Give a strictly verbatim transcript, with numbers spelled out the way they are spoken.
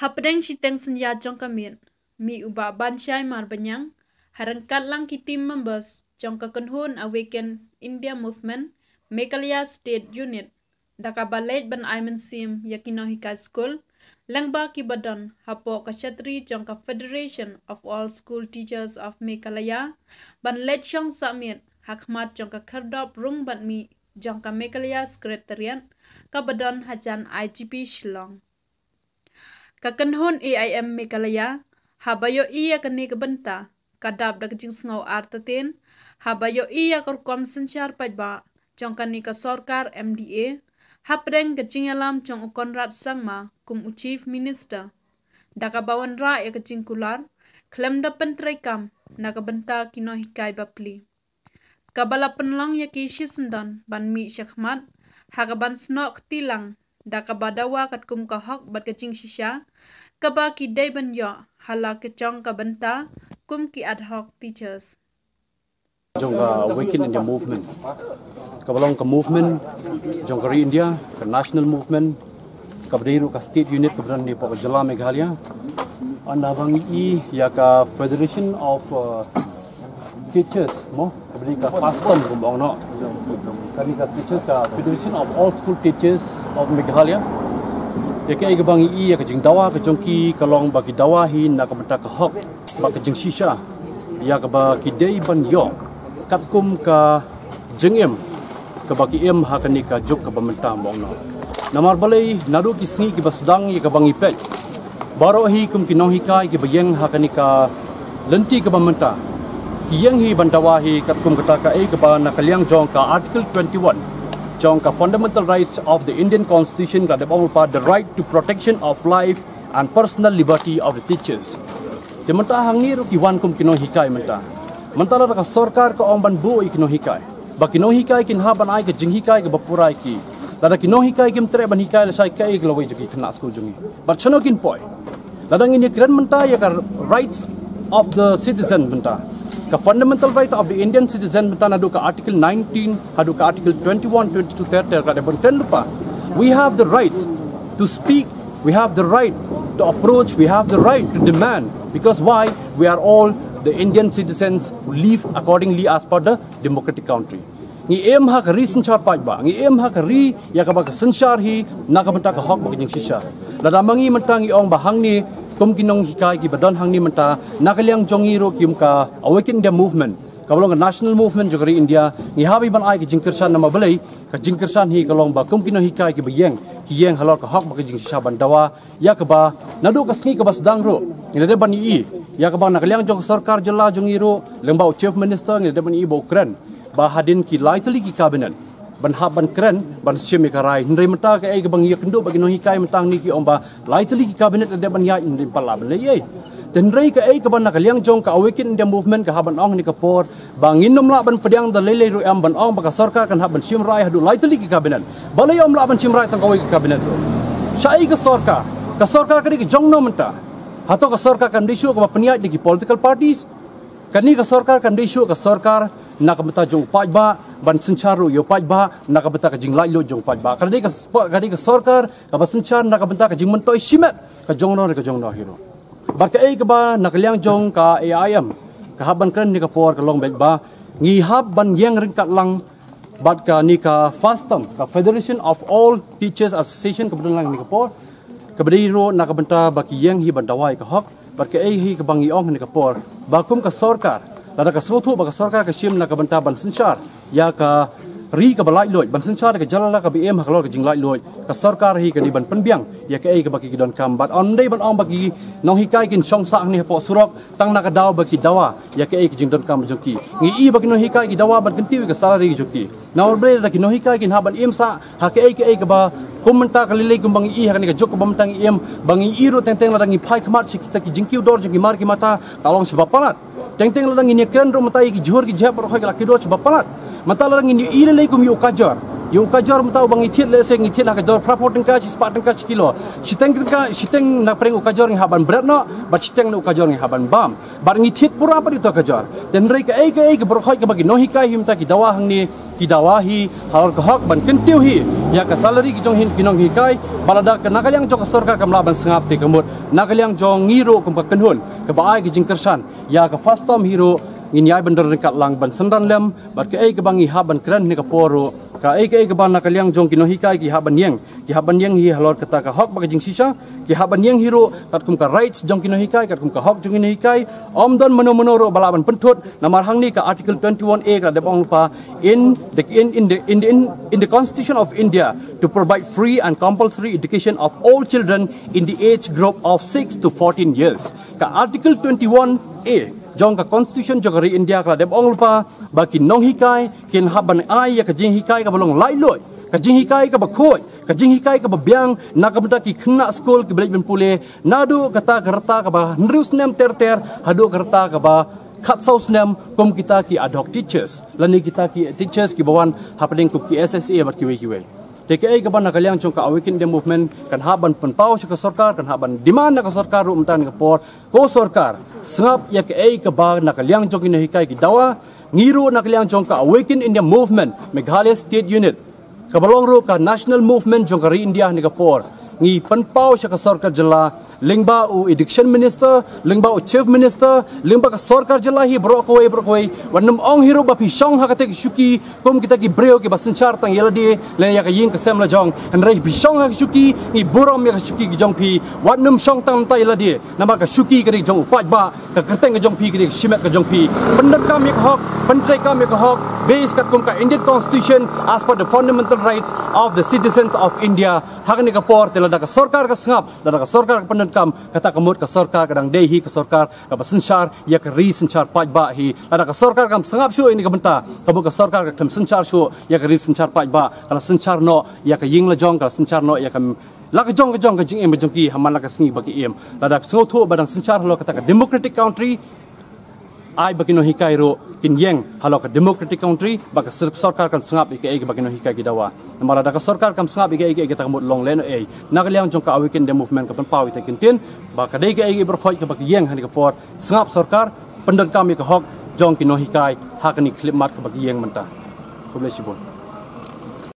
Hapdeng shiteng synñia jong ka miet, mih u Bah Banshai Marbaniang, ha ryngkat lang ki team members jong ka kynhun Awaken India Movement, Meghalaya State Unit, da kaba leit ban ai mynsiem ïa ki nonghikai skul, lyngba kiba don hapoh ka shatri jong ka Federation of All School Teachers of Meghalaya, ban leit shong sah miet ha khmat jong ka khyrdop rung bad mih jong ka Meghalaya Secretariat, kaba don hajan I G P Shillong. Ka kynhun A I M Meghalaya, haba ïohi ïa kane ka bynta, ka dap da ka jingsngew artatien, haba ïohi ïa ka rukom synshar paidbah jong kane ka sorkar M D A, hapdeng ka jingïalam jong u Conrad Sangma kum u Chief Minister, da kaba wanrah ïa ka jingkular khlem da pyntreikam na ka bynta ki nonghikai bapli. Kaba la pynlong ïa ki shisyndon ban mih shakhmat ha kaban snoh kti lang da kaba dawa katkum ka hok bad ka jingshisha, kaba ki dei ban ïoh ha la ka jong ka bynta kum ki ad hoc teachers. Jong ka Awaken India Movement, kaba long ka movement jong ka ri India, ka national movement, kaba dei ruh ka state unit kaba don hapoh ka jylla Meghalaya. Ynda ba ngi i ïa ka Federation of uh, Teachers mo, kaba dei ka FASTOM kumba ong noh. Kane ka teachers, ka Federation of All School Teachers of Meghalaya. Ïa kaei kaba ngi i ïa ka jingdawa ka jong ki ka long ba ki dawa hi na ka bynta ka hok bad ka jingshisha, ïa kaba ki dei ban ïoh katkum ka jingim kaba ki im ha kane ka juk kaba mynta mo. Namar balei, naduh ki sngi kiba sdang ïa kaba ngi peit, baroh hi kum ki nonghikai kiba ïeng ha kane ka lynti kaba mynta, ki ïeng hi ban dawa hi katkum kata kaei kaba na ka liang jong ka Article twenty-one jong ka Fundamental Rights of the Indian Constitution ka dep ong lypa the right to protection of life and personal liberty of the teachers. Te mynta hangne ruh ki wan kum ki nonghikai mynta. Mynta lada ka sorkar ka ong ban buh ïa ki nonghikai, ba ki nonghikai kin hap ban ai ka jinghikai kaba pura ïa ki. Lada ki nonghikai kim treh ban hikai lashai kaei ka lawei jong ki khynnah skul jong ngi, bad shano kin poi? Lada ngin ïakren mynta ïa ka rights of the citizen mynta, ka fundamental right of the Indian citizen mynta, naduh ka Article nineteen haduh ka Article twenty-one, twenty-two ter ter ka dei ban kren lypa. We have the right to speak, we have the right to approach, we have the right to demand. Because why? We are all the Indian citizens who live accordingly as per the democratic country. Ngi im ha ka ri synshar paidbah, ngi im ha ka ri ïa kaba ka synshar hi na ka bynta ka hok bad ka jingshisha. Lada ma ngi mynta ngi ong ba hangne kum ki nonghikai kiba don hangne mynta, na ka liang jong ngi ruh kum ka Awaken India Movement, kaba long ka national movement jong ka ri India, ngi hap hi ban ai ka jingkyrshan. Namar balei? Ka jingkyrshan hi ka long ba kum ki nonghikai kiba ïeng, ki ïeng halor ka hok bad ka jingshisha ban dawa ïa kaba naduh ka sngi kaba sdang ruh ngi la dep ban ïohi ïa kaba na ka liang jong ka sorkar jylla jong ngi ruh, lyngba u Chief Minister, ngi la dep ban ïohi ba u kren ba hadien ki lai tylli ki cabinet ban hap ban kren ban shim ïa ka rai. Hynrei mynta kaei kaba ngi ïakynduh bad ki nonghikai mynta hangne, ki ong ba lai tylli ki cabinet la dep ban ïaid, ym pat lah ban leh ei. Te hynrei kaei kaba na ka liang jong ka Awaken India Movement ka hap ban ong ha kane ka por, ba ngin ym lah ban pdiang da lei lei ruh em ban ong ba ka sorkar kan hap ban shim rai haduh lai tylli ki cabinet. Balei ym lah ban shim rai tang kawei ka cabinet ruh? Shaei ka sorkar? Ka sorkar ka dei ka jong no mynta? Hato ka sorkar kam dei shuh kaba pynïaid da ki political parties? Kane ka sorkar kam dei shuh ka sorkar na ka bynta jong u paidbah, ban synshar ruh ïa u paidbah na ka bynta ka jinglaitluid jong u paidbah. Ka dei ka, ka dei ka sorkar kaba synshar na ka bynta ka jingmyntoi shimet ka jong no re ka jong no hi ruh. Bad kaei kaba na ka liang jong ka A I M ka hap ban kren ha kane ka por ka long beit ba ngi hap ban ïeng ryngkat lang bad kane ka FASTOM, ka Federation of All Teachers Association, kaba don lang ha kane ka por, kaba dei ruh na ka bynta ba ki ïeng hi ban dawa ïa ka hok. Bad kaei hi kaba ngi ong ha kane ka por, ba kum ka sorkar, lada ka sngewthuh ba ka sorkar ka shim na ka bynta ban synshar ïa ka ri kaba laitluid, ban synshar ïa ka jylla kaba im halor ka jinglaitluid, ka sorkar hi ka dei ban pynbiang ïa kaei kaba ki donkam. Bad ym dei ban ong ba ki nonghikai kin shong sah hangne hapoh surok tang na ka daw ba ki dawa ïa kaei ka jingdonkam jong ki. Ngi i ba ki nonghikai ki dawa ban kyntiew ïa ka salary jong ki. Namar balei? Lada ki nonghikai kin hap ban im sah ha kaei kaei kaba kum mynta ka lei lei kumba ngi i ha kane ka juk kaba mynta ngi im, ba ngi i ruh teng teng lada ngi phai khmat sha kita ki jingkiew dor jong ki mar ki mata, ka long shibun palat. Teng teng lada ngin ïakren ruh mynta ïa ki jhur ki jhep baroh hi ka la kiew dor shibun palat. Mynta lada ngin i lei lei kum ïa u kajor, Ïa u kajor mynta uba ngi thied, lehse ngi thied ha ka dor phra phew tyngka, shispah tyngka shi kilo. Shiteng tyngka, shiteng na pdeng u kajor ngi hap ban bret noh, bad shiteng na u kajor ngi hap ban bam. Bad ngi thied pura pat ïa uto u kajor. Te hynrei kaei kaei ka baroh khoit kaba ki nonghikai hi mynta ki dawa hangne, ki dawa hi halor ka hok ban kyntiew hi ïa ka salary ki jong hi ki nonghikai, bad lada ka na ka liang jong ka sorkar kam lah ban sngap te ka mut na ka liang jong ngi ruh kum ka kynhun kaba ai ka jingkyrshan ïa ka FASTOM hi ruh ngin ïai ban don ryngkat lang ban synran lem, bad kaei kaba ngi hap ban kren ha kane ka por ruh, kaei kaei kaba na ka liang jong ki nonghikai ki hap ban ïeng, ki hap ban ïeng hi halor kata ka hok bad ka jingshisha, ki hap ban ïeng hi ruh katkum ka rights jong ki nonghikai, katkum ka hok jong ki nonghikai. Ym don mano mano ruh ba lah ban pynthut, namar hangne ka Article twenty-one A ka la dep ong lypa, in the, in, in the, in the, in, in the Constitution of India, to provide free and compulsory education of all children in the age group of six to fourteen years. Ka Article twenty-one A jong ka Constitution jong ka ri India ka la dep ong lypa ba ki nonghikai kin hap ban ai ïa ka jinghikai kaba long laitluid, ka jinghikai kaba khuid, ka jinghikai kaba biang na ka bynta ki khynnah skul kiba leit ban pule, naduh kata ka rta kaba hynriew snem ter ter haduh ka rta kaba khatsaw snem, kum kita ki ad hoc teachers lane kita ki teachers kiba wan hapdeng kum ki S S A bad kiwei kiwei. Te kaei kaba na ka liang jong ka Awaken India Movement kan hap ban pynpaw sha ka sorkar, kan hap ban demand na ka sorkar ruh mynta ha kane ka por, ko sorkar, sngap ïa kaei kaba na ka liang jong ki nonghikai ki dawa. Ngi ruh na ka liang jong ka Awaken India Movement Meghalaya State Unit, kaba long ruh ka national movement jong ka ri India ha kane ka por, ngi pynpaw sha ka sorkar jylla, lyngba u Education Minister, lyngba u Chief Minister, lyngba ka sorkar jylla hi baroh kawei baroh kawei, wat nym ong hi ruh ba phi shong ha katei ka shuki kum kita ki briew kiba synshar tang ïa lade lane ïa ka ïing ka sem la jong. Hynrei phi shong ha ka shuki, ngi burom ïa ka shuki ki jong phi. Wat nym shong tang mynta ïa lade, namar ka shuki ka dei jong u paidbah, ka kyrteng ka jong phi ka dei ka shimet ka jong phi. Pyndonkam ïa ka hok, pyntreikam ïa ka hok base katkum ka Indian Constitution, as per the fundamental rights of the citizens of India. Ha kane ka por te lada ka sorkar ka sngap, lada ka sorkar ka pyndonkam, kata ka mut ka sorkar ka dang dei hi ka sorkar kaba synshar ïa ka ri synshar paidbah hi. Lada ka sorkar kam sngap shuh ïa kane ka bynta, ka mut ka sorkar kam synshar shuh ïa ka ri synshar paidbah, ka la synshar noh ïa ka ïing la jong, ka la synshar noh ïa ka la ka jong ka jong ka jingim ka jong ki ha man la ka sngi ba ki im. Lada ka sngewthuh ba dang synshar halor kata ka democratic country, ai ba ki nonghikai ruh kin ïeng halor ka democratic country, ba ka sor-, sorkar kan sngap ïa kaei ba ki nonghikai ki dawa. Namar lada ka sorkar kam sngap ïa kaei, kata ka mut long lehnohei. Na ka liang jong ka Awaken India Movement ka pynpaw ïa ka ktien ba ka dei kaei baroh khoit kaba ki ïeng ha kane ka por, sngap sorkar, pyndonkam ïa ka hok jong ki nonghikai ha kane ka khyllipmat kaba ki ïeng mynta. Khublei shibun.